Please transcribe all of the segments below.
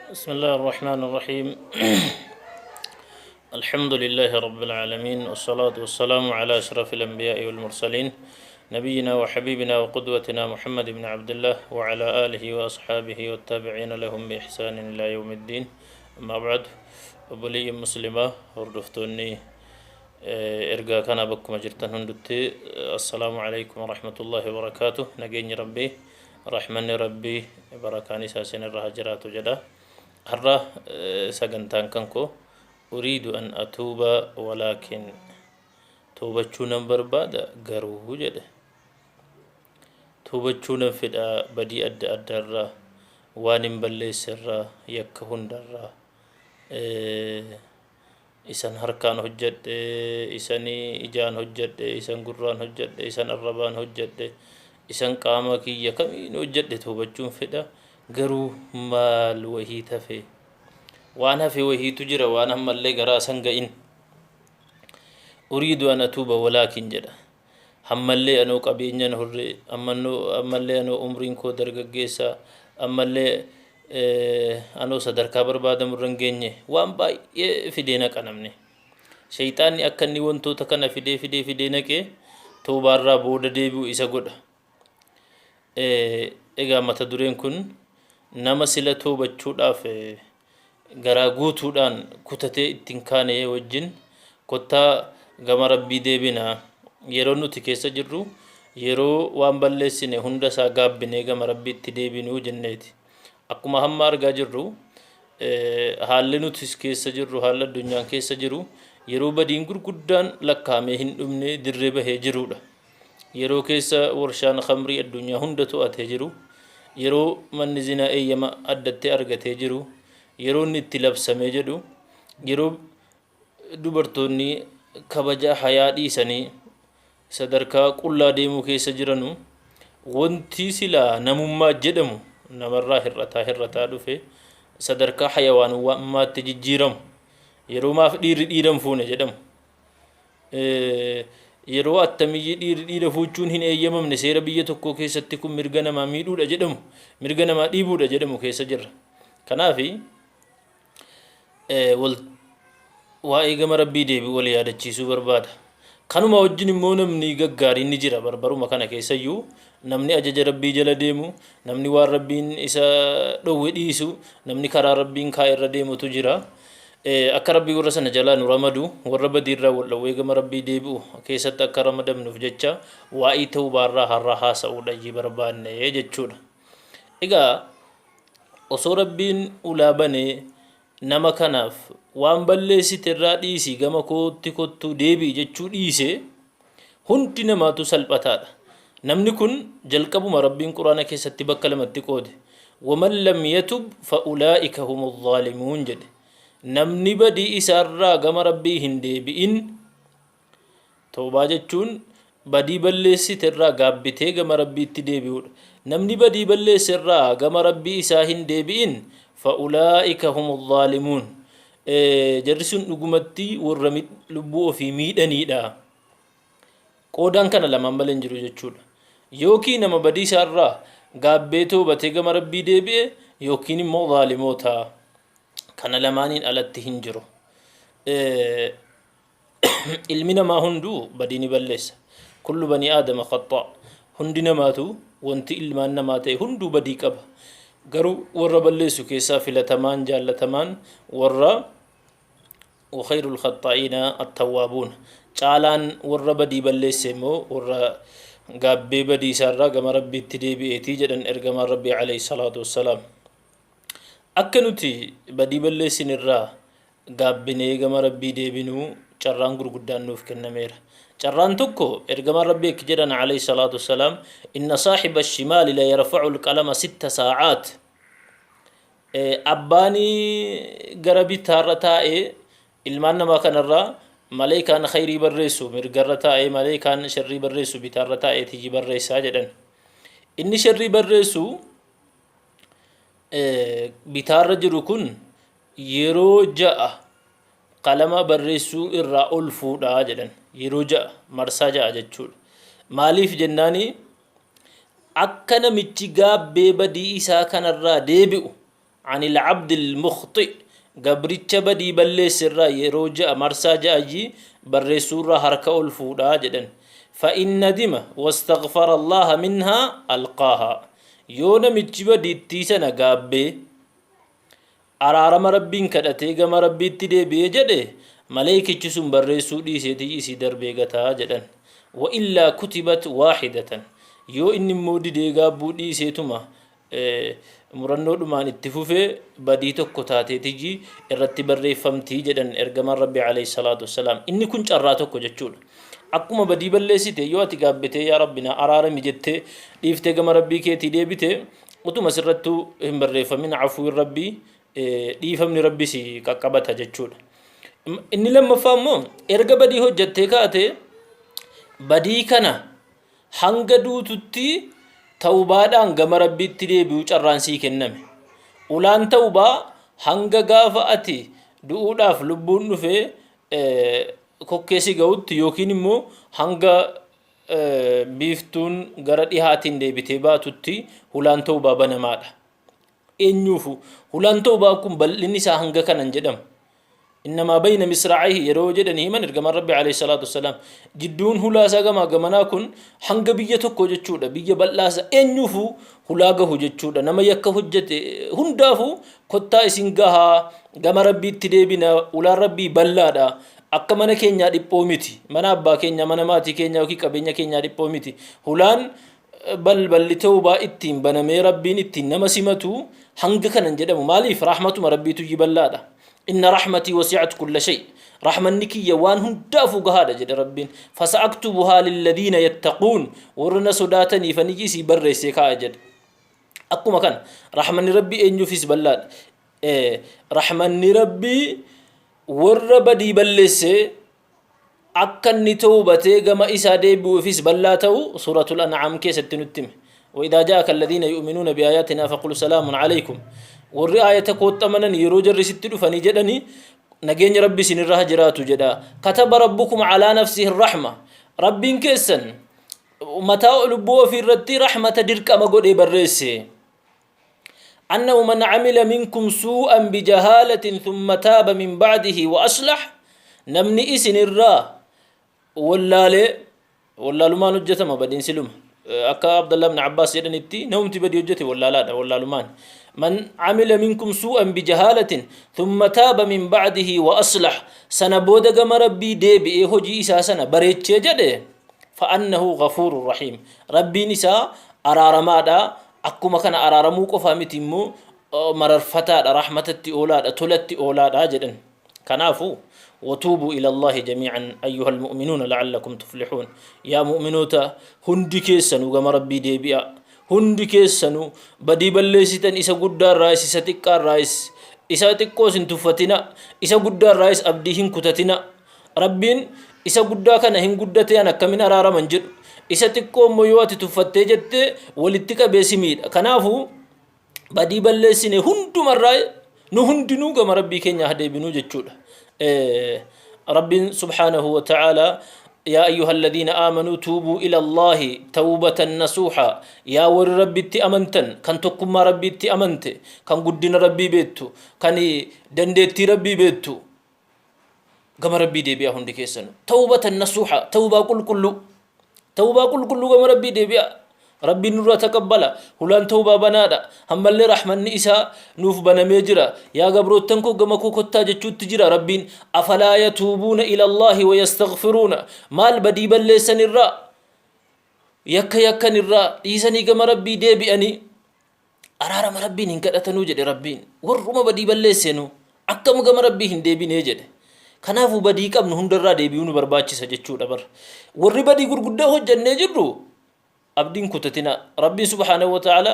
بسم الله الرحمن الرحيم. الحمد لله رب العالمين، والصلاة والسلام على أشرف الأنبياء والمرسلين، نبينا وحبيبنا وقدوتنا محمد بن عبد الله وعلى آله وأصحابه والتابعين لهم بإحسان إلى يوم الدين. أما بعد، obboleeyyan muslimaa hordoftoonni ergaa kana bakkuma jirtan hundutti, assalaamu alaikum warahmatullaahi wabarakaatu. Nageenyi Rabbii, rahmanni Rabbii, barakaan isaa isin irra haa jiraatu jedha. Har'a sagantaan kan koo "uriidu an atuuba walaakin", toobachuu nan barbaada garuu jedhe. Toobachuu nan fedha badii adda addaarraa, waan hin balleesserraa, yakka hundarraa, isan harkaan hojjedhe, isanii ijaan hojjedhe, isan gurraan hojjedhe, isan arrabaan hojjedhe, isan qaama kiyya kamiin hojjedhe, toobachuun fedha garuu maal wahii tafe, waan hafe wahiitu jira, waan ammallee garaa san ga'in. "Uriidu an atuuba walaakin" jedha. Ammallee anoo qabeenyan horre, ammallee anoo umriin koo dargaggeessa, ammallee anoo sadarkaa barbaadamu irra hin geenye, waan baay'ee fidee naqa namni. Shayxaanni akka inni wantoota kana fidee fidee fidee naqee toobaarraa booda deebi'u isa godha. Egaa mata dureen kun nama sila toobachuudhaaf garaa guutuudhaan kutatee ittiin kaane wajjin kottaa gama Rabbii deebina. Yeroo nuti keessa jirru yeroo waan balleessine hunda isaa gaabbinee gama Rabbiitti deebinuu jenneeti. Akkuma hamma argaa jirru, haalli nuti keessa jirru, haalli addunyaan keessa jiru, yeroo badiin gurguddaan lakkaa'amee hin dhumne dirree bahee jirudha. Yeroo keessa warshaan khamrii addunyaa hunda to'atee jiru, yeroo manni zinaa eeyyama addatti argatee jiru, yeroo inni itti labsamee jedhu, yeroo dubartoonni kabaja hayaa dhiisanii sadarkaa qullaa deemuu keessa jiranu, wanti silaa namummaa jedhamu namarraa hir'ataa hir'ataa dhufe sadarkaa hayawaanummaatti jijjiiramu, yeroo maaf dhiirri dhiira hin fuune jedhamu, yeroo attamiyyii dhiirri dhiira fuuchuun hin eeyyamamne, seera biyya tokkoo keessatti kun mirga namaa miidhuudha jedhamu, mirga namaa dhiibuudha jedhamu keessa jirra. Kanaafi wal waa'ee gama Rabbii deebi'u wal yaadachiisuu barbaada. Kanuma wajjin immoo namni gaggaariin ni jira. Barbaruma kana keessayyuu namni ajaja Rabbii jala deemu, namni waan Rabbiin isa dhowwe dhiisu, namni karaa Rabbiin kaa'e irra deemutu jira. Akka Rabbii warra sana jalaa nu ramadu, warra badiirraa wal dhowwee gama Rabbii deebi'u keessatti akka ramadamnuuf jecha waa'ee tawbaarraa har'a haasa'uudha barbaanne jechuudha. Egaa osoo Rabbiin ulaa banee nama kanaaf waan balleessite irraa dhiisii gama kootti kottuu deebi'i jechuu dhiise, hundi namaatu salphataadha. Namni kun jalqabuma Rabbiin Quraana keessatti bakka lamatti qoode. "Waman lam yatub fa'ulaa'ika humu zaalimuun" jedhe. Namni badii isaarraa gama Rabbii hin deebi'in. Tawbaa jechuun badii balleessite irraa gaabbitee gama Rabbiitti deebi'uudha. Namni badii balleesse irraa gama Rabbii isaa hin deebi'in, fa'ulaa'ika humu zaalimuun. Jarri sun dhugumatti warra lubbuu ofii miidhaniidha. Qoodaan kana lamaan malee hin jiru jechuudha. Yookiin nama badii isaa irraa gaabbee toobatee gama Rabbii deebi'e, yookiin immoo zaalimoota. Kana lamaaniin alatti hin jiru. Ilmi namaa hunduu badii ni balleessa. Kullu banii aadama khaxaa. Hundi namaatu, wanti ilmaan namaa ta'e hunduu badii qaba. Garuu warra balleessu keessaa filatamaan, jaallatamaan warra wa khayrul khaxaa'iina attawwaabuun. Caalaan warra badii balleesse immoo warra gaabbee badii isaarraa gama Rabbiitti deebi'eetii jedhan ergamaan Rabbii alayhi salaatu wassalaam. Akka nuti badii balleessine irraa gaabbinee gama Rabbii deebinu carraan gurguddaan nuuf kennameera. Carraan tokko, ergamaan Rabbii akki jedhan alayhi salaatu wassalaam: "Inna saaxiba shimaali la yarfa'u alqalama sitta saacaat." Abbaan gara bitaarra taa'ee ilmaan namaa kanarraa maleekaan khayrii barreessu mirgarra taa'ee, maleekaan sharrii barreessu bitaarra taa'ee tiyyi barreessaa jedhan. Inni sharrii barreessu bitaarra jiru kun yeroo 6 qalama barreessuu irraa ol fuudhaa jedhan. Yeroo 6, marsaa 6 jechuudha. Maaliif jennaani, akka namichi gaabbee badii isaa kanarraa deebi'u عن العبد المخطئ gabricha badii balleesse irraa yeroo ja'a marsaa ja'ayyi barreessuurraa harka ol fuudhaa jedhan. فإن ندم واستغفر الله منها ألقاها yoo namichi badiittii sana gaabbee araarama Rabbiin kadhatee gama Rabbiitti deebi'ee jedhe, maleeykichi sun barreessuu dhiiseetii isii darbee gataa jedhan. وإلا كتبت واحدة yoo inni immoo didee gaabbuu dhiiseetuma murannoodhumaan itti fufee, badii tokko taateetiji irratti barreeffamtii jedhan ergamaan Rabbi عليه الصلاة والسلام. Inni kun carraa tokko jechuudha. Akkuma badii balleessite, yoo ati gaabbitee "Yaa Rabbi, na araarami" jettee dhiiftee gama Rabbii keetii deebite, utuma sirrattuu hin barreeffamin afuun Rabbii, dhiifamni Rabbi si qaqqabata jechuudha. Inni lammaffaa immoo, erga badii hojjattee kaate, badii kana hanga duututti tawbaadhaan gama Rabbiitti deebi'uu carraan sii kenname. Ulaan tawbaa hanga gaafa ati du'uudhaaf lubbuun dhufee kokkee si ga'utti yookiin immoo hanga biiftuun gara dhihaatiin deebitee baatutti hulaan tawbaa banamaadha. Eenyuufu hulaan tawbaa kun bal'inni isaa hanga kanan jedhamu. إنما بين مصراعيه yeroo jedhanii himan ergamaan Rabbi عليه الصلاة والسلام, jidduun hulaa isaa gamaa gamanaa kun hanga biyya tokko jechuudha. Biyya bal'aasa eenyuufuu hulaa gahu jechuudha. Nama yakka hojjete hundaafuu kottaa isin gahaa, gama Rabbiitti deebina, ulaan Rabbii bal'aadha. Akka mana keenyaa dhiphoo miti. Mana abbaa keenyaa, mana maatii keenyaa yookiin qabeenya keenyaa dhiphoo miti. Hulaan balballi tawbaa ittiin banamee Rabbiin ittiin nama simatu hanga kanan jedhamu. Maaliif? Rahmatuma Rabbiitu bal'aadha. إن رحمتي وسعت كل شيء, rahmanni kiyya waan hundaafuu gahaadha jedhe Rabbiin. فسأكتبها للذين يتقون, warra na sodaataniif ani isii barreessee kaa'a jedhe. Akkuma kana rahmanni Rabbii eenyuufis bal'aadha. Rahmanni Rabbii warra badii balleessee akka inni tawbatee gama isaa deebi'uufis bal'aa ta'u Suuratul An'aam keessatti nutti hime. وإذا جاءك الذين يؤمنون بآياتنا فقل سلام عليكم, warri aayata kooxxamanan yeroo jarri sitti dhufanii jedhanii, nageenya Rabbi isinirra haa jiraatu jedha. كتب ربكم على نفسه الرحمة, Rabbiin keessan mataa lubbuu ofii irratti rahmata dirqama godhee barreesse. أنه من عمل منكم سوءا بجهالة ثم تاب من بعده وأصلح, namni isinirraa wallaalee, wallaalumaan hojjetama badiin siluma, akka Abdallah ibn Abbaas jedhanitti namumti badii hojjete wallaalaadha. Wallaalumaan من عمل منكم سوءا بجهالة ثم تاب من بعده وأصلح, sana booda gama Rabbii deebi'ee hojii isaa sana bareechee jedhe, فأنه غفور رحيم, Rabbiin isaa araaramaadha. Akkuma kana araaramuu qofaa miti immoo, mararfataadha, rahmatatti oolaadha, tolatti oolaadha jedhan. Kanaafu وتوبوا إلى الله جميعا أيها المؤمنون لعلكم تفلحون, yaa mu'minoota, hundi keessanuu gama Rabbii deebi'a. Hundi keessanuu badii balleessitan, isa guddaarraayis isa xiqqaarraayis, isa xiqqoos hin tuffatina, isa guddaarraayis abdii hin kutatina. Rabbiin isa guddaa kana hin guddate, an akkamin araaraman jedhu. Isa xiqqoo immoo yoo ati tuffattee jette, walitti qabee si miidha. Kanaafuu badii balleessine hundumarraa nu hundinuu gama Rabbii keenya haa deebinuu jechuudha. Rabbiin سبحانه وتعالى يا أيها الذين آمنوا توبوا إلى الله توبة نصوحا, yaa warri Rabbitti amantan, kan tokkummaa Rabbitti amante, kan guddina Rabbii beettu, kan dandeettii Rabbii beettu, gama Rabbii deebi'a hundi keessanu. توبة نصوحا, tawbaa qulqulluu, tawbaa qulqulluu gama Rabbii deebi'a. Rabbiin nurraa taqabbala. Hulaan tawbaa banaadha. Ammallee rahmanni isaa nuuf banamee jira. "Yaa gabroottan koo, gama koo kottaa" jechuutti jira Rabbiin. أفلا يتوبون إلى الله ويستغفرون, maal badii balleessan irraa, yakka yakkan irraa dhiisanii gama Rabbii deebi'anii araarama Rabbiin hin kadhatanuu jedhe Rabbiin. Warruma badii balleessenu akkam gama Rabbii hin deebinee jedhe. Kanaafuu badii qabnu hundarraa deebi'uu nu barbaachisa jechuudha. Bar warri badii gurguddaa hojjannee jirru abdiin kutatina. Rabbiin سبحانه وتعالى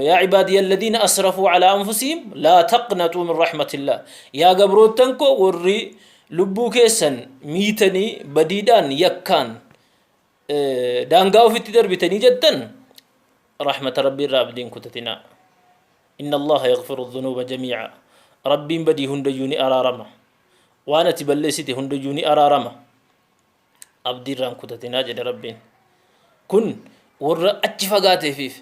يا عبادي الذين أسرفوا على أنفسهم لا تقنطوا من رحمة الله, yaa gabroottan koo warri lubbuu keessan miitanii badiidhaan yakkaan daangaa ofitti darbitanii jettan, rahmata Rabbii irraa abdiin kutatina. إن الله يغفر الذنوب جميعا, Rabbiin badii hundayyuu ni araarama. Waan ati balleessite hundayyuu ni araarama, abdii irraan kutatinaa jedhe Rabbiin. Kun warra achi fagaateefiif.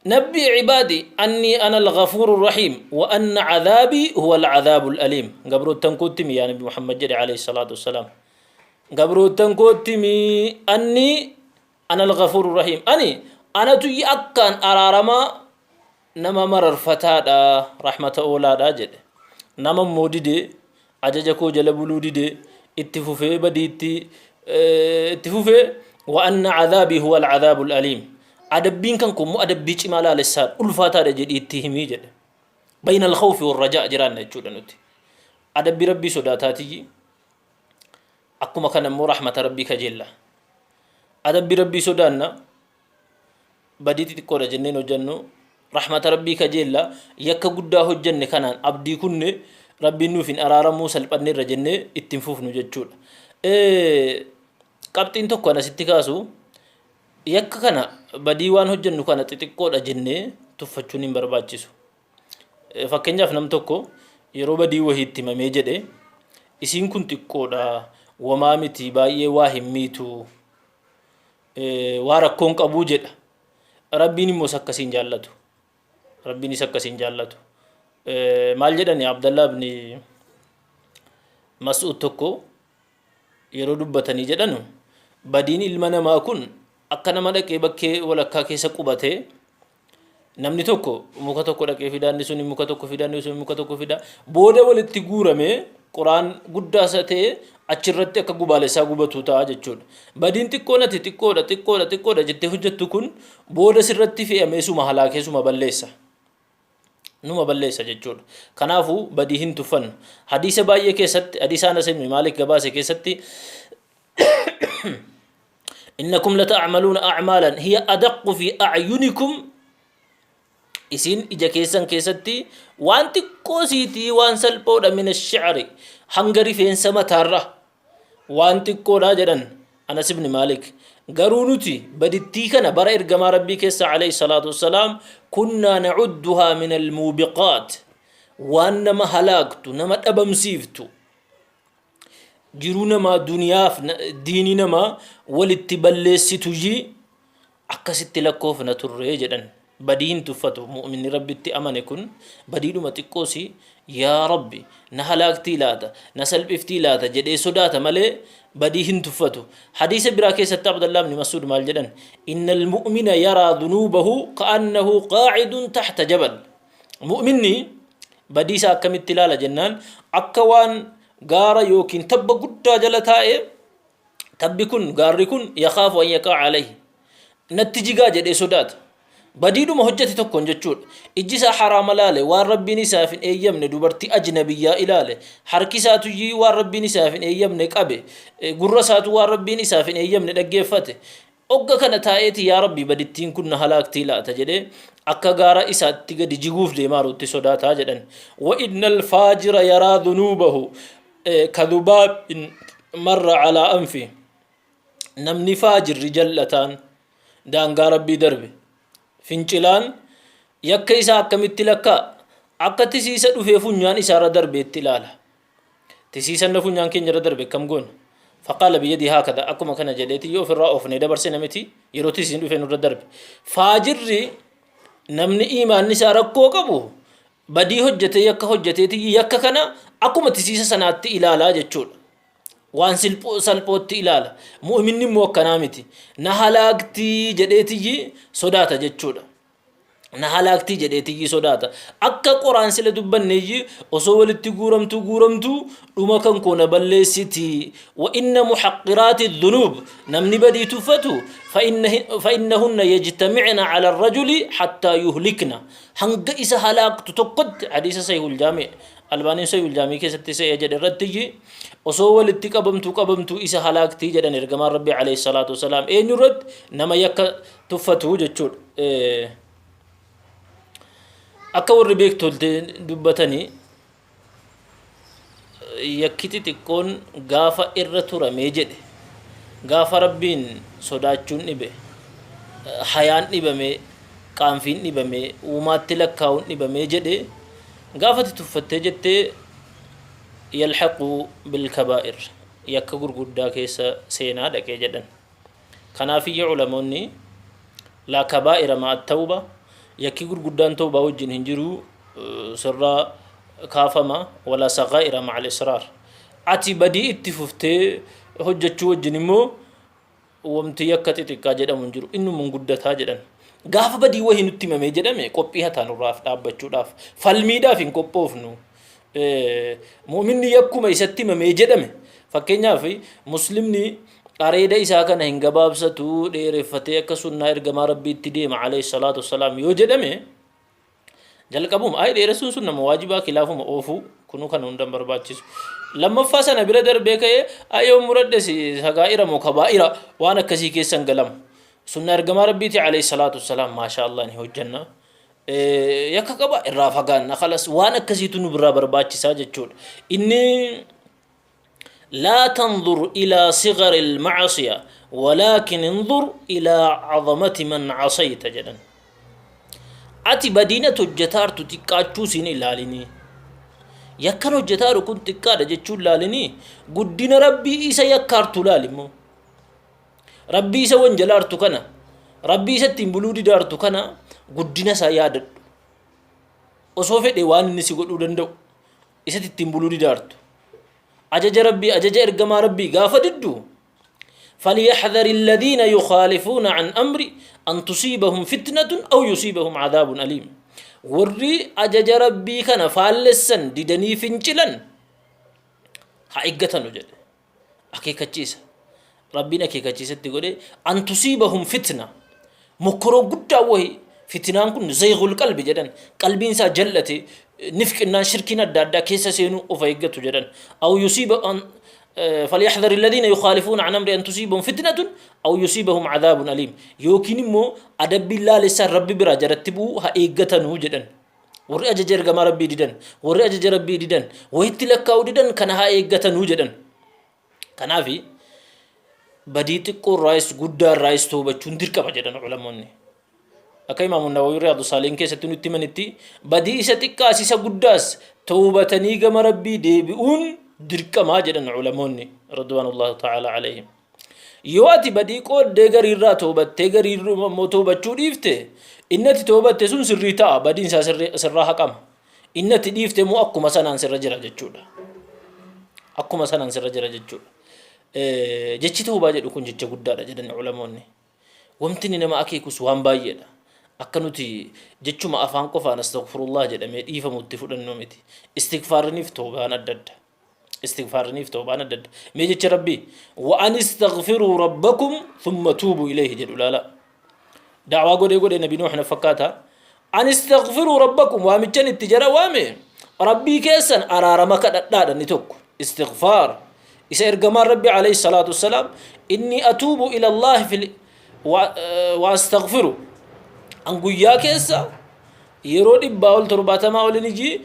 Nabbi cibaadi annii ana alghafuuru rahiim wa anna cadaabii huwa alcadaabu alaliim. Gabroottan kootti himi yaa Nabi Muhammad jedhe alayhi salaatu wassalaam. Gabroottan kootti himi annii ana alghafuuru rahiim. Ani anatu akkaan araaramaa nama mararfataadha, rahmata oolaadha jedhe. Nama immoo didee, ajaja koo jala buluu didee, itti fufee badiitti itti fufee, wa anna cadaabii huwa alcadaabu alaliim. Adabbiin kan koo immoo adabbii cimaa laalessaadha, ulfaataadha jedhii itti himii jedhe. Bayna alkhawfi warrajaa jiraanna jechuudha nuti. Adabbii Rabbii sodaataatiyyi akkuma kana immoo rahmata Rabbii kajeella. Adabbii Rabbii sodaanna, badii xixiqqoodha jenneen hojjannu, rahmata Rabbii kajeella, yakka guddaa hojjanne kanaan abdii kunne Rabbiin nuuf hin araaramuu salphanneerra jennee ittiin fufnu jechuudha. Qabxiin tokko an asitti kaasu, yakka kana, badii waan hojjannu kana xixiqqoodha jennee tuffachuun hin barbaachisu. Fakkeenyaaf nam tokko yeroo badii wahii itti himamee jedhe, isiin kun xiqqoodha, womaa miti, baay'ee waa hin miitu, waa rakkoon qabuu jedha. Rabbiin immoo isa akkasiin jaallatu. Rabbiin isa akkasiin jaallatu. Maal jedhani Abdallah ibn Mas'ud tokko yeroo dubbatanii jedhanu, badiin ilma namaa kun akka nama dhaqee bakkee walakkaa keessa qubatee, namni tokko muka tokko dhaqee fidaa, inni sun muka tokko fidaa, inni sun muka tokko fidaa, booda walitti guuramee qoraan guddaa isa ta'e achirratti akka gubaalessaa gubatu ta'a jechuudha. Badiin xiqqoon ati xiqqoodha xiqqoodha xiqqoodha jettee hojjettu kun booda sirratti fe'amee suma halaakee suma balleessa. Numa balleessa jechuudha. Kanaafuu badii hin tuffannu. Hadiisa baay'ee keessatti, hadiisa Anas ibn Maalik gabaase keessatti, innakum lata'maluuna a'maalan hiya adaqqu fi a'yunikum, isin ija keessan keessatti waan xiqqoo siitii, waan salphoodha, min ash-sha'ri, hanga rifeensa mataarra waan xiqqoodha jedhan Anas ibn Maalik. Garuu nuti badittii kana bara ergamaa Rabbii keessa alayhi salaatu wassalaam kunnaa na'udduhaa min al-muubiqaat, waan nama halaaktu, nama dhabamsiiftu, jiruu namaa duniyaaf diinii namaa walitti balleessituyyii akkasitti lakkoofna turre jedhan. Badii hin tuffatu mu'minni Rabbitti amane kun. Badiidhuma xiqqoosi yaa Rabbi na halaaktii laata, na salphiftii laata jedhee sodaata malee badii hin tuffatu. Hadiisa biraa keessatti Abdallah ibn Mas'ud maal jedhan? Innal mu'mina yaraa dhunuubahu ka'annahu qaacidun tahta jabal. Mu'minni badii isaa akkamitti ilaala jennaan, akka waan gaara yookiin tabba guddaa jala taa'ee, tabbi kun, gaarri kun, yakaafu an yaqaa alayhi, natti jigaa jedhee sodaata. Badiidhuma hojjete tokkoon jechuudha. Ijji isaa haraama laale, waan Rabbiin isaaf hin eeyyamne, dubartii ajnabiyyaa ilaale, harki isaatuyyii waan Rabbiin isaaf hin eeyyamne qabe, gurra isaatu waan Rabbiin isaaf hin eeyyamne dhaggeeffate. Ogga kana taa'eeti yaa Rabbi badittiin kun na halaaktii laata jedhee akka gaara isaatti gadi jiguuf deemaarutti sodaataa jedhan. Wa innal faajira yaraa dhunuubahu kadhubaabin marra alaa anfi. Namni faajirri jallataan daangaa Rabbii darbe fincilaan yakka isaa akkamitti lakkaa? Akka tisiisa dhufee funyaan isaarra darbeetti ilaala. Tisiisa inni funyaan keenya irra darbe akkam goona? Faqaala biyyadii haakada, akkuma kana jedheeti yoo ofirraa oofnee dabarsina miti yeroo tisiisni dhufee nurra darbe. Faajirri, namni iimaanni isaa rakkoo qabu, badii hojjetee, yakka hojjeteeti yakka kana akkuma tisiisa sanaatti ilaalaa jechuudha. Waan salphootti ilaala. Mu'minni immoo akkanaa miti. Na halaaktii jedheetiyyi sodaata jechuudha. Na halaaktii jedheetiyyi sodaata. Akka qoraan sila dubbanneeyyi osoo walitti guuramtuu guuramtuu dhuma kan koo na balleessiti. Wa inna muhaqqiraati dhunuub, namni badii tuffatu, fa innahunna yajtamicna ala rajuli hattaa yuhlikna, hanga isa halaaktu tokkotti. Hadiisa Sahihul Jaami, Albaaniin Sahihul Jaamii keessatti se'ee jedhe irratti, osoo walitti qabamtuu qabamtuu isa halaaktii jedhan ergamaan Rabbii alayhi salaatu wasalaam. Eenyu irratti? Nama yakka tuffatu jechuudha. Akka warri beektolte dubbatanii, yakki xixiqqoon gaafa irra turamee jedhe, gaafa Rabbiin sodaachuun dhibe, hayaan dhibamee, qaanfiin dhibamee, uumaatti lakkaa'uun dhibamee jedhe, gaafa ati tuffattee jettee, yalhaqu bilkabaa'ir, yakka gurguddaa keessa seenaa dhaqee jedhan. Kanaafiyya ulamoonni laa kabaa'ira ma'a tawba, Yakki gurguddaan tawbaa wajjin hin jiru, sirraa kaafama. Walaa sagaa'ira macal israar. Ati badii itti fuftee hojjechuu wajjin immoo wamti yakka xixiqqaa jedhamu hin jiru, innuma hin guddataa jedhan. Gaafa badii wahii nutti himamee jedhame qophii hataa nurraaf dhaabbachuudhaaf falmiidhaaf hin qophoofnu. Mu'minni yakkuma isatti himamee jedhame, fakkeenyaaf muslimni areeda isaa kana hin gabaabsatu, dheereffatee akka sunnaa ergamaa rabbiitti deema alayhi salaatu wassalaam yoo jedhame, jalqabuma ay dheeressuun sun nama waajibaa kilaafuma oofuu kunuu kan hundan barbaachisu. Lammaffaa sana bira darbee ka'ee ay yoo muradhe sagaa'ira moo kabaa'ira waan akkasii keessan galamu. Sunna ergamaa rabbiiti alayhi salaatu wassalaam maashaa Allah ni hojjanna. Yakka qaba irraa fagaanna, kalas waan akkasiitu nu biraa barbaachisaa jechuudha. Inni laa tanzur ilaa sigari almacasiya walaakin inzur ilaa cazamati man casayta jedhan. Ati badiin ati hojjetaartu xiqqaachuu siin ilaalinii. Yakkan hojjetaaru kun xiqqaadha jechuun laalinii, guddina rabbii isa yakkaartu laali immoo. Rabbii isa wanjalaartu kana, rabbii isa ittiin buluu didaartu kana guddina isaa yaadadhu. Osoo fedhe waan inni si godhuu danda'u isatti ittiin buluu didaartu. Ajaja rabbii, ajaja ergamaa rabbii gaafa diddu, فليحذر الذين يخالفون عن أمري أن تصيبهم فتنة أو يصيبهم عذاب أليم. Warri ajaja rabbii kana faallessan, didanii fincilan haa eeggatanu jedhe. Akeekkachiisa rabbiin akeekkachiisatti godhe. An tusiibahum fitna, mokkoroo guddaa wahi. Fitnaan kun zayghul qalbi jedhan, qalbiin isaa jallate, nifqinnaan shirkiin adda addaa keessa seenuu of eeggatu jedhan. Aw yusiiba an فليحذر الذين يخالفون عن أمري أن تصيبهم فتنة أو يصيبهم عذاب أليم yookiin immoo adabbiin laalessaan rabbi biraa jaratti bu'uu haa eeggatanuu jedhan. Warri ajaja ergamaa rabbii didan, warri ajaja rabbii didan, wayitti lakkaa'uu didan kana haa eeggatanuu jedhan. Kanaafi badii xiqqoo irraayis guddaa irraayis toobachuun dirqama jedhan ulamoonni. Akka Imaamu Nawawi Riyaadu Saalihin keessatti nutti himanitti, badii isa xiqqaas isa guddaas toobatanii gama rabbii deebi'uun dirqamaa jedhan ulamoonni radwanullahi ta'ala alayhim. Yoo ati badii qooddee gariirraa toobattee gariirraa immoo toobachuu dhiifte, inni ati toobatte sun sirrii ta'a, badiin isaa sirraa haqama. Inni ati dhiifte immoo akkuma sanaan sirra jira jechuudha. Akkuma sanaan sirra jira jechuudha. Jechi toobaa jedhu kun jecha guddaadha jedhan ulamoonni. Wanti inni nama akeekus waan baay'eedha. Akka nuti jechuma afaan qofaan astaghfirullah jedhamee dhiifamutti fudhannu miti. Istighfaariniif toobaan adda adda. Istighfaariniif toobaan adda adda. Mee jecha rabbii wa an istaghfiruu rabbakum thumma tuubu ilayhi jedhu laala. Da'waa godhee godhee nabi Nuuh na fakkaata. An istaghfiruu rabbakum, waamichan itti jara waame rabbii keessan araarama kadhadhaadha. Inni tokko istighfaar isa ergamaan rabbi alayhi salaatu wassalaam inni atuubu ila Allahi fil wa astaghfiru, an guyyaa keessa yeroo 100 ol 70 ol ijii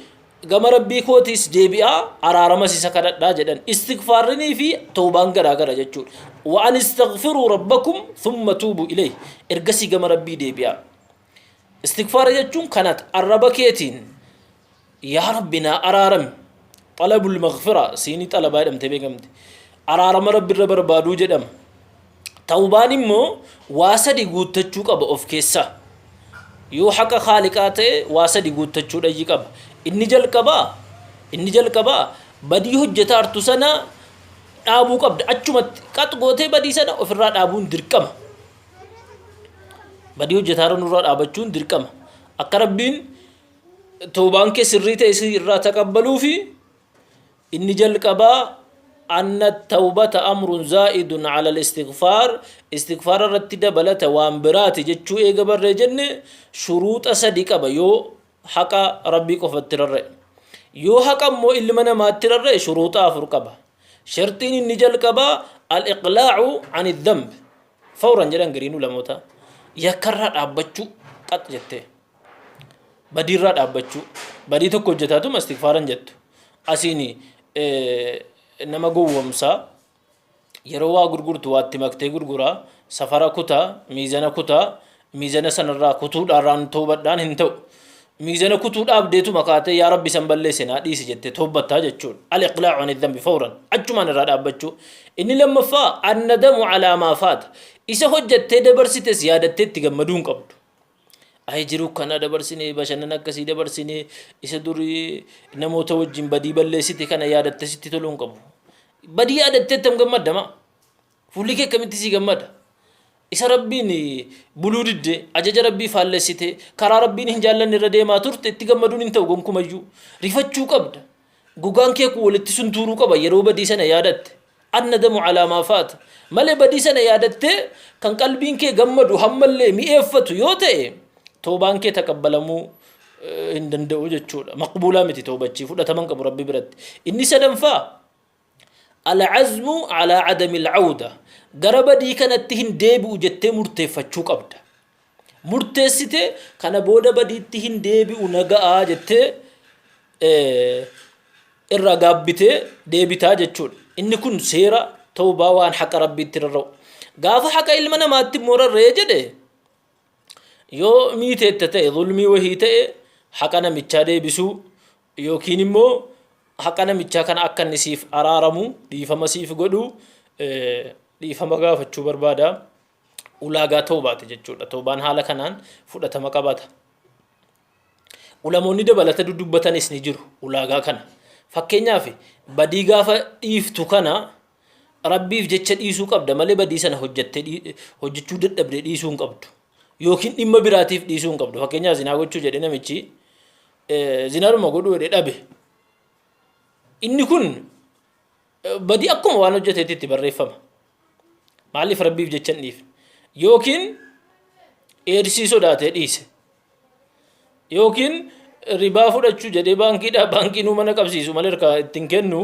gama rabbii kootiis deebi'aa, araaramas isa kadhadhaa jedhan. Istighfaarrinii fi tawbaan garaa gara jechuudha. Wa an istaghfiruu rabbakum thumma tuubu ilayhi, ergasii gama rabbii deebi'aa. Istighfaara jechuun kanat arraba keetiin yaa rabbi naa araarami, xalabul maghfira siinii xalabaa jedhamtee beekamti, araarama rabbi irra barbaaduu jedhama. Tawbaan immoo waa sadi guuttachuu qaba of keessaa. Yoo haqa khaaliqaa ta'e waa sadi guuttachuu dhayyi qaba. Inni jalqabaa badii hojjetaartu sana dhaabuu qabda. Achumatti qax gootee badii sana ofirraa dhaabuun dirqama. Badii hojjetaaru nurraa dhaabachuun dirqama. Akka rabbiin tawbaan kee sirrii ta'e si irraa taqabbaluu fi inni jalqabaa anna tawbata amrun zaa'idun ala al-istighfaar, istighfaara irratti dabalata waan biraati jechuu eega barree jenne, shuruuxa sadi qaba yoo haqa rabbii qofatti rarra'e. Yoo haqa immoo ilma namaatti rarra'e shuruuxa afur qaba. Sharxiin inni jalqabaa al-iqlaa'u an dhanb fawran jedhan gariin ulamoota, yakkarraa dhaabbachuu, qax jettee badiirraa dhaabbachuu. Badii tokko hojjetaatuma istighfaaran jettu asiin nama gowwomsaa, yeroo waa gurgurtu waatti maktee gurguraa, safara kutaa, miizana kutaa, miizana sanarraa kutuudhaarraan toobadhaan hin ta'u. Miizana kutuu dhaabdeetu makaatee yaa rabbi san balleesse naa dhiisi jettee toobbattaa jechuudha. Al-iqlaa'u ani dhanbi fawran, achumaan irraa dhaabbachuu. Inni lammaffaa annadamu alaa maa faata, isa hojjattee dabarsites yaadattee itti gammaduu hin qabdu. Ay jiruu kana dabarsine, bashannana akkasii dabarsine, isa durii namoota wajjin badii balleessite kana yaadatte sitti toluu hin qabu. Badii yaadattee attam gammaddama? Fuulli kee akkamitti sii gammada? Isa Rabbiin buluu didde, ajaja Rabbii faallessite, karaa Rabbiin hin jaallanne irra deemaa turte itti gammaduun hin ta'u gonkumayyuu. Rifachuu qabda. Gogaan kee kun walitti suntuuruu qaba yeroo badii sana yaadatte. Annadamu alaa maa faata. Malee badii sana yaadattee kan qalbiin kee gammadu hammallee mi'eeffatu yoo ta'e toobaan kee taqabbalamuu hin danda'u jechuudha. Maqbuulaa miti toobachi fudhatama hin qabu Rabbi biratti. Inni sadanfaa al-azmu alaa adami al-awda gara badii kanatti hin deebi'u jettee murteeffachuu qabda. Murteessite kana booda badiitti hin deebi'u naga'aa jettee irraa gaabbitee deebitaa jechuudha. Inni kun seera tawbaa waan haqa Rabbiitti rarra'u. Gaafa haqa ilma namaatti immoo rarra'ee jedhe yoo miiteetta ta'e zulmii wahii ta'e haqa namichaa deebisuu yookiin immoo haqa namichaa kana akka inni siif araaramu dhiifama siif godhu dhiifama gaafachuu barbaada. Ulaagaa tawbaati jechuudha. Tawbaan haala kanaan fudhatama qabaata. Ulamoonni dabalata dudubbatanis ni jiru ulaagaa kana. Fakkeenyaaf badii gaafa dhiiftu kana Rabbiif jecha dhiisuu qabda malee badii sana hojjattee hojjechuu dadhabdee dhiisuu hin qabdu. Yookiin dhimma biraatiif dhiisuu hin qabdu. Fakkeenyaaf zinaa gochuu jedhee namichi zinaadhuma godhuu jedhee dhabe. Inni kun badii akkuma waan hojjeteetti itti barreeffama. Maaliif Rabbiif jecha hin dhiifne? Yookiin eersii sodaatee dhiise. Yookiin ribaa fudhachuu jedhee baankiidhaa baankiinuu mana qabsiisu malee harkaa ittiin kennu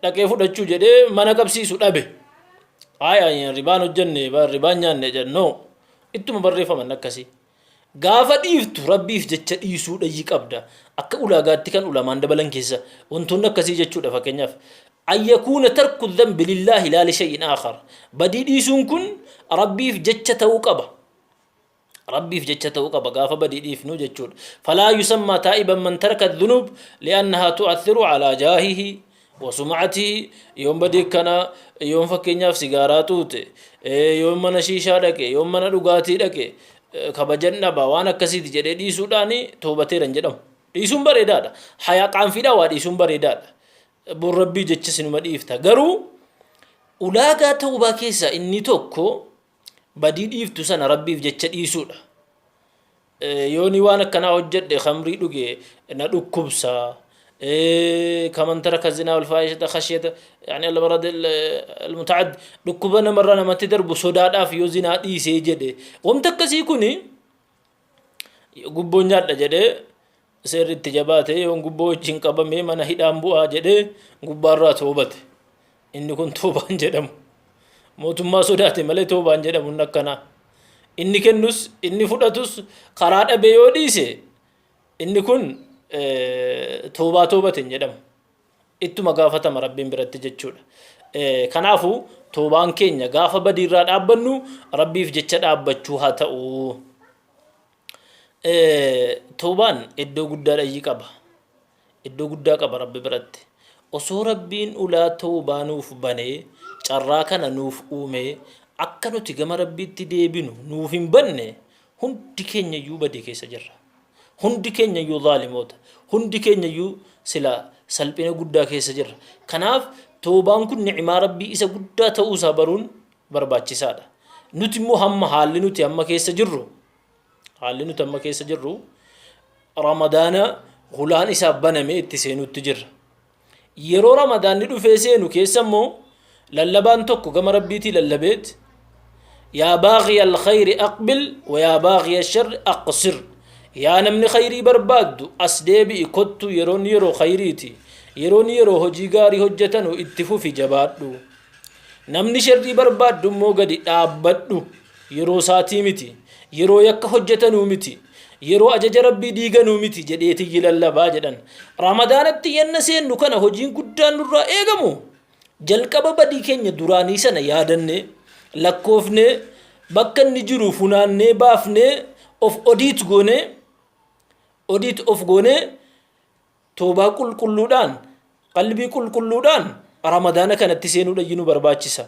dhaqee fudhachuu jedhee mana qabsiisu dhabe. Haaya ribaan hojjenne ribaan nyaanne jennoo ittuma barreeffaman akkasii. Gaafa dhiiftu Rabbiif jecha dhiisuu dhayyi qabda. Akka ulaagaatti kan ulamaan dabalan keessa wantoonni akkasii jechuudha fakkeenyaaf. An yakuuna tarku dhanbi lillaahi laa li shay'in aakhar. Badii dhiisuun kun Rabbiif jecha ta'uu qaba. Rabbiif jecha ta'uu qaba gaafa badii dhiifnu jechuudha. Falaa yusammaa taa'iban man taraka dhunuub li'annahaa tu'athiru alaa jaahihi wa sum'atihi. Yoon badii akkana yoon fakkeenyaaf sigaaraa xuuxe, yoon mana shiishaa dhaqe, yoon mana dhugaatii dhaqe kabajan dhaba waan akkasiiti jedhee dhiisuudhaan toobateera hin jedhamu. Dhiisuun bareedaadha. Hayaa qaanfiidhaa waa dhiisuun bareedaadha. Bor Rabbii jecha sinuma dhiifta. Garuu ulaagaa tawbaa keessaa inni tokko badii dhiiftu sana Rabbiif jecha dhiisuudha. Yooni waan akkanaa hojjedhe khamrii dhuge na dhukkubsa. Kaman taraka zinaa wal faahishata khashyata yani al-marad al-muta'addi dhukkuba namarraa namatti darbu sodaadhaaf yoo zinaa dhiisee jedhe wanta akkasii kuni gubboo nyaadha jedhee seerri itti jabaate yoon gubboo wajjin qabamee mana hidhaan bu'aa jedhee gubbaarraa toobate. Inni kun toobaan jedhamu. Mootummaa sodaate malee toobaan jedhamu inni akkanaa. Inni kennus inni fudhatus karaa dhabee yoo dhiise inni kun toobaa toobate hin jedhamu. Ittuma gaafatama Rabbiin biratti jechuudha. Kanaafuu toobaan keenya gaafa badiirraa dhaabbannu Rabbiif jecha dhaabbachuu haa ta'u. Toobaan iddoo guddaa dhayyii qaba. Iddoo guddaa qaba Rabbi biratti. Osoo Rabbiin ulaa tawbaa nuuf banee, carraa kana nuuf uumee, akka nuti gama Rabbiitti deebinu nuuf hin banne, hundi keenya iyyuu badii keessa jirra. Hundi keenya iyyuu zaalimoota. Hundi keenya iyyuu sila salphina guddaa keessa jirra. Kanaaf tawbaan kun ni'imaa Rabbii isa guddaa ta'uu isaa baruun barbaachisaadha. Nuti immoo hamma haalli nuti amma keessa jirru Haalli nuti amma keessa jirru Ramadaana hulaan isaa baname itti seenutti jirra. Yeroo Ramadaanni dhufee seenu keessa immoo lallabaan tokko gama Rabbiitii lallabeet yaa baaghiya alkhayri aqbil wa yaa baaghiya sharri aqsir yaa namni khayrii barbaaddu as deebi'i kottu yeroon yeroo khayriiti yeroon yeroo hojii gaarii hojjetanu itti fufi jabaadhu Namni sharrii barbaaddu immoo gadi dhaabbadhu. Yeroo isaatii miti. Yeroo yakka hojjetanuu miti. Yeroo ajaja Rabbii diiganuu miti jedheetiyyi lallabaa jedhan. Ramadaanatti yenna seennu kana hojiin guddaan nurraa eegamu jalqaba badii keenya duraanii sana yaadannee lakkoofnee bakka inni jiru funaannee baafnee of odiit goonee odiit of goonee Tawbaa qulqulluudhaan, qalbii qulqulluudhaan Ramadaana kanatti seenuu dhayyi nu barbaachisa.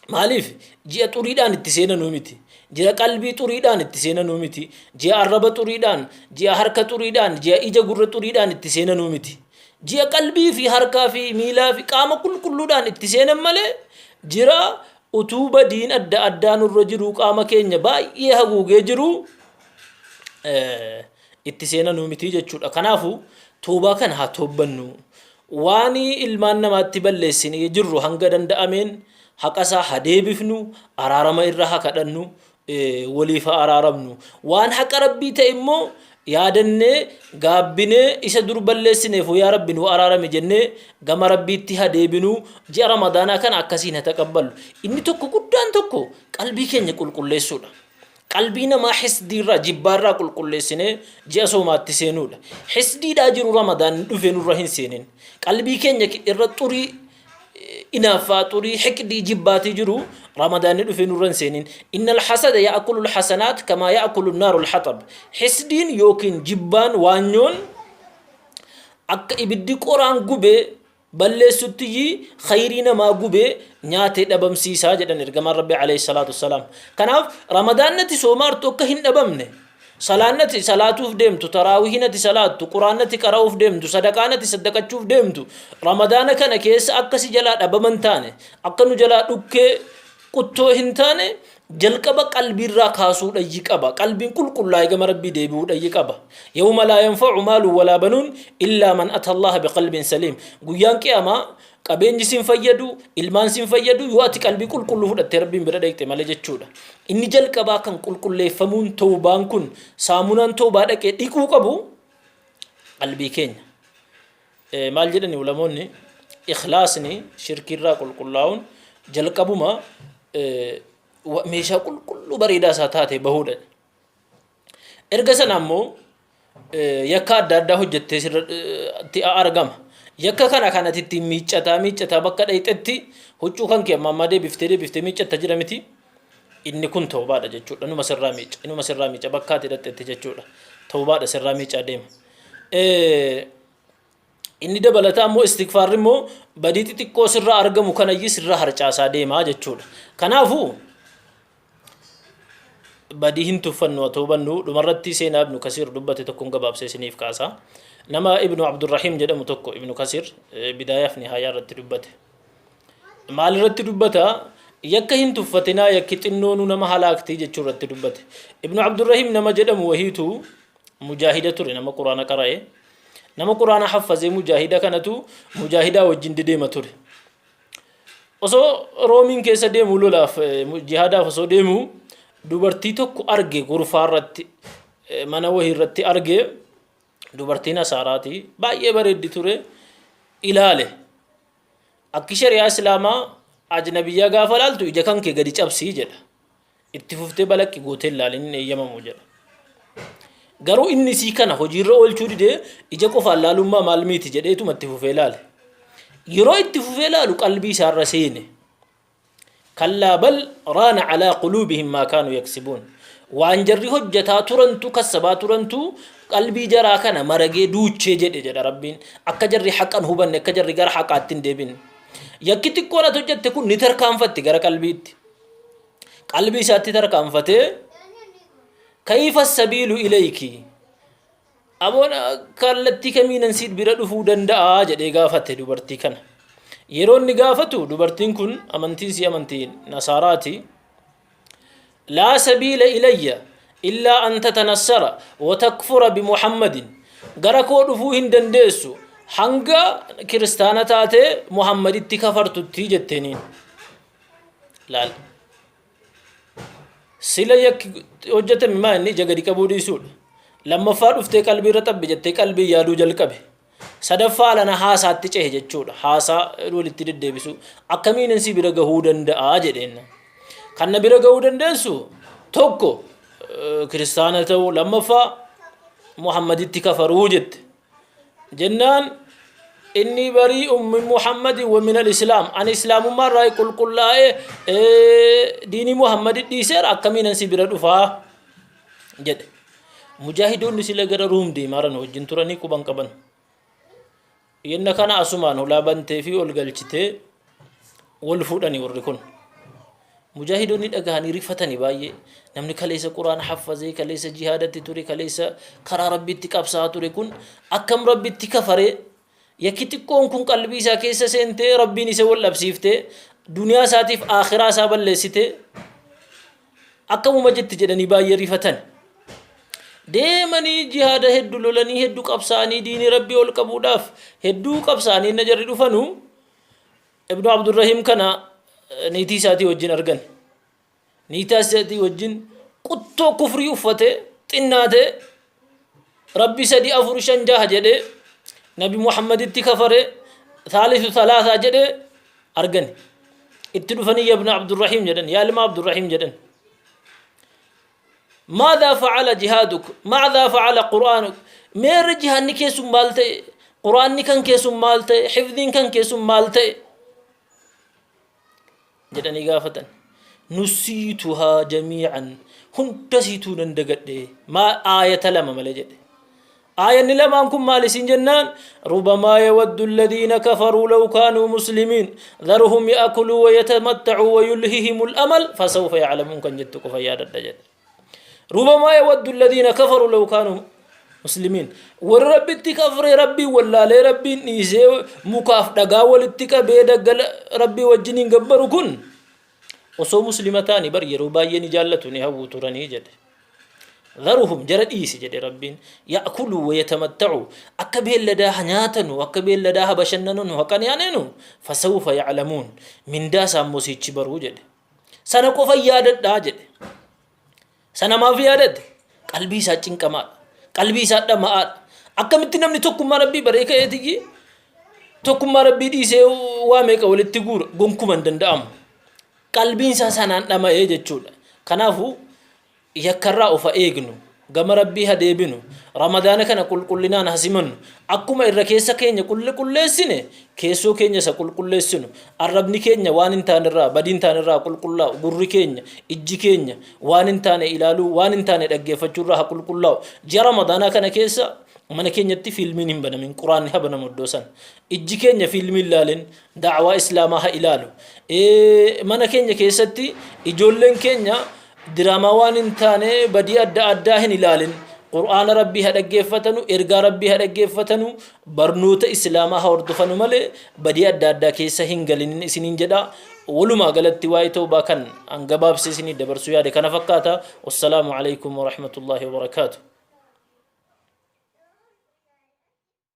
Maaliif ji'a xuriidhaan itti seenanuu miti. Ji'a qalbii xuriidhaan itti seenanuu miti. Ji'a arraba xuriidhaan, ji'a harka xuriidhaan, ji'a ija gurra xuriidhaan itti seenanuu miti. Ji'a qalbii fi harkaa fi miilaa fi qaama qulqulluudhaan itti seenan malee jira utuu badiin adda addaa nurra jiruu qaama keenya baay'ee haguugee jiru itti seenanuu miti jechuudha. Kanaafuu toobaa kana haa toobbannu. Waan ilmaan namaatti balleessinee jirru hanga danda'ameen haqa isaa haa deebifnu, araarama irra haa kadhannu, waliif haa araaramnu. Waan haqa Rabbii ta'e immoo yaadannee gaabbinee isa dur balleessineef yaa Rabbi nu araarami jennee gama Rabbiitti haa deebinu. Ji'a Ramadaanaa kana akkasiin haa taqabballu. Inni tokko guddaan tokko qalbii keenya qulqulleessuudha. Qalbii namaa hisdiirraa jibbaarraa qulqulleessinee ji'a soomaatti seenuudha. Hisdiidhaa jiru Ramadaan dhufee nurra hin seenin. Qalbii keenya irra xurii inaaffaa, xurii hiqdii jibbaatii jiru Ramadaanni dhufee nurra hin seenin. Innal hasada ya'kulu alhasanaat kamaa ya'kulu naaru alhaxab. Hisdiin yookiin jibbaan waanyoon akka ibiddi qoraan gubee balleessuttiyyi khayrii namaa gubee nyaatee dhabamsiisaa jedhan ergamaan Rabbi alayhi salaatu wassalaam. Kanaaf Ramadaannati soomaartu akka hin dhabamne, salaannati salaatuuf deemtu, taraawihinati salaattu, quraannati qara'uuf deemtu, sadaqaanati saddaqachuuf deemtu, Ramadaana kana keessa akka si jalaa dhabaman taane, akka nu jalaa dhukkee quttoo hin taane jalqaba qalbiirraa kaasuu dhayyi qaba. Qalbiin qulqullaa'e gama Rabbii deebi'uu dhayyi qaba. Yawma laa yanfa'u maalun walaa banuun illaa man ata Allaha biqalbin saliim. Guyyaan qiyaamaa qabeenyi sin fayyadu, ilmaan sin fayyadu yoo ati qalbii qulqulluu fudhattee Rabbiin bira dhaqxe malee jechuudha. Inni jalqabaa kan qulqulleeffamuun tawbaan kun saamunaan tawbaa dhaqee dhiquu qabu qalbii keenya. Maal jedhani ulamoonni ikhlaasni shirkiirraa qulqullaa'uun jalqabuma meeshaa qulqulluu bareedaa isaa taate bahuudha. Erga sana ammoo yakka adda addaa hojjettee sirratti argama. Yakka kana kanatti ittiin miiccataa miiccataa bakka dhayxetti huccuu kan kee amma ammaa deebiftee deebiftee miiccatta jira miti. Inni kun tawbaadha jechuudha. Inuma sirraa miicca. Inuma sirraa miicca bakka ati dhaqxetti jechuudha. Tawbaadha sirraa miiccaa deema. Inni dabalataa immoo istigfaarri immoo badii xixiqqoo sirraa argamu kanayyi sirraa harcaasaa deemaa jechuudha. Kanaafuu badii hin tuffannu haa toobannu. Dhumarratti seenaa Ibnu Kasiir dubbate tokkoon gabaabsee isiniif kaasa. Nama Ibnu Abdurrahiim jedhamu tokko Ibnu Kasiir bidaayaaf nihaayaa irratti dubbate. Maal irratti dubbata? Yakka hin tuffatinaa yakki xinnoonuu nama halaaktii jechuu irratti dubbate. Ibnu Abdurrahiim nama jedhamu wahiitu mujaahida ture nama quraana qara'e. Nama quraana haffazee mujaahida kanatu mujaahidaa wajjin dedeema ture. Osoo Roomiin keessa deemu lolaaf jihaadaaf osoo deemu dubartii tokko arge gurfaa irratti mana wahii irratti arge dubartiin asaaraati baay'ee bareeddi ture ilaale. Akki shari'aa islaamaa ajnabiyyaa gaafa laaltu ija kan kee gadi cabsii jedha. Itti fuftee balaqqi gootee hin laalin hin eeyyamamu jedha. Garuu inni isii kana hojiirra oolchuu didee ija qofaan laalummaa maal miiti jedheetuma itti fufee laale. Yeroo itti fufee laalu qalbii isaarra seene. Kallaa bal raana alaa quluubihim maa kaanu yaksibuun. Waan jarri hojjetaa turantu kassabaa turantu qalbii jaraa kana maragee duuchee jedhe jedha Rabbiin. Akka jarri haqan hubanne akka jarri gara haqaatti hin deebine. Yakki xiqqoon ati hojjette kun ni tarkaanfatti gara qalbiitti. Qalbii isaatti tarkaanfatee kayfa sabiilu ilayki aboon kallattii kamiinan si bira dhufuu danda'a jedhee gaafate dubartii kana. Yeroo inni gaafatu dubartiin kun amantiin si amantii nasaaraati. Laa sabiila ilayya illaa an tatanassara wa takfura bi Muhammadin. Gara koo dhufuu hin dandeessu hanga kiristaana taatee Muhammaditti kafartutti jetteeniin. Laal. Sila yakki hojjetame maa inni ija gadi qabuu dhiisuudha. Lammaffaa dhuftee qalbii irra xabbi jettee qalbii yaaduu jalqabe. Sadaffaa alana haasaatti cehe jechuudha. Haasaa walitti deddeebisuu. Akkamiin si bira gahuu danda'a jedheen. Kan na bira gahuu dandeessu tokko kiristaana ta'uu lammaffaa Muhammaditti kafaruu jette. Jennaan inni barii'un min Muhammadin wa min al-Islaam. Ani Islaamummaa irraa qulqullaa'ee diinii Muhammadi dhiiseera akkamiinan si bira dhufaa jedhe. Mujaahidoonni sila gara Ruum deemaaran wajjin turanii quban qaban. Yenna kana asumaan hulaa bantee fi ol galchitee wal fuudhani warri kun. Mujaahidoonni dhagahanii rifatani baay'ee. Namni kaleessa Qur'aana haffazee, kaleessa jihaadatti ture, kaleessa karaa Rabbiitti qabsaa'aa ture kun akkam Rabbitti kafaree yakki xiqqoon kun qalbii isaa keessa seentee Rabbiin isa wal dhabsiiftee duniyaa isaatiif aakhiraa isaa balleessitee akkamuma jetti jedhanii baay'ee rifatan. Deemanii jihaada hedduu lolanii hedduu qabsaa'anii diinii Rabbii ol qabuudhaaf hedduu qabsaa'anii inni jarri dhufanu Ibnu Abdurrahiim kana niitii isaatii wajjin argan. Niitii isaatii wajjin quttoo kufrii uffatee xinnaatee Rabbi 3 4 5 6 jedhee Nabi Muhammaditti kafaree thaalithu thalaasaa jedhee argan. Itti dhufanii ya ibna Abdurrahiim jedhan, yaa ilma Abdurrahiim jedhan. Maadhaa facala jihaaduk? Maadhaa facala qur'aanuk? Meerre jihaanni kee sun maal ta'e? Qur'aanni kan kee sun maal ta'e? Hifdiin kan kee sun maal ta'e? Jedhanii gaafatan. Nusiituhaa jamiican, hunda siituu nan dagadhe, maa aayata lama malee jedhe. Aayanni lamaan kun maal isin jennaan, rubamaa yawaddu alladhiina kafaruu law kaanuu muslimiin dharuhum ya'kuluu wa yatamatta'uu wa yulhihimul amal fasawfa ya'lamuun kan jettu qofa yaadadha jedhe. Rubamaa yawaddu alladhiina kafaruu law kaanuu muslimiin, warri Rabbitti kafree Rabbiin wallaalee Rabbiin dhiisee mukaaf dhagaa walitti qabee daggala Rabbii wajjiniin gabbaru kun osoo muslima ta'anii bar yeroo baay'ee ni jaallatu, ni hawwu turanii jedhe. Dharuhum, jara dhiisi jedhe Rabbiin, ya'kuluu wa yatamatta'uu, akka beelladaa ha nyaatanu, akka beelladaa ha bashannananu, ha qani'ananu, fasawfa ya'lamuun, mindaa isaa immoo siichi baruu jedhe. Sana qofa yaadadhaa jedhe. Sana maaf yaadate? Qalbii isaa cinqamaadha. Qalbii isaa dhama'aadha. Akkamitti namni tokkummaa Rabbii baree ka'eetiyyi tokkummaa Rabbii dhiisee waa meeqa walitti guura? Gonkuma hin danda'amu. Qalbiin isaa sanaan dhama'ee jechuudha. Kanaafuu yakkarraa of ha eegnu, gama Rabbii ha deebinu, Ramadaana kana qulqullinaan ha simannu, akkuma irra keessa keenya qulqulleessine keessoo keenyas ha qulqulleessinu, arrabni keenya waan hin taanerraa, badii hin taanerraa ha qulqullaa'u, gurri keenya, ijji keenya waan hin taane ilaaluu, waan hin taane dhaggeeffachuurraa ha qulqullaa'u. Ji'a Ramadaanaa kana keessa mana keenyatti fiilmiin hin banamin, Quraanni ha banamu iddoo sana. Ijji keenya fiilmii hin laalin, da'waa Islaamaa ha ilaalu. Mana keenya keessatti ijoolleen keenya diraamaa waan hin taane, badii adda addaa hin ilaalin. Qur'aana Rabbii ha dhaggeeffatanu, ergaa Rabbii ha dhaggeeffatanu, barnoota Islaamaa ha hordofanu malee badii adda addaa keessa hin galinin isiniin jedha. Walumaa galatti waa'ee tawbaa kan an gabaabsee isinii dabarsuu yaade kana fakkaata. Wassalaamu alaikum warahmatullaahi wabarakaatu.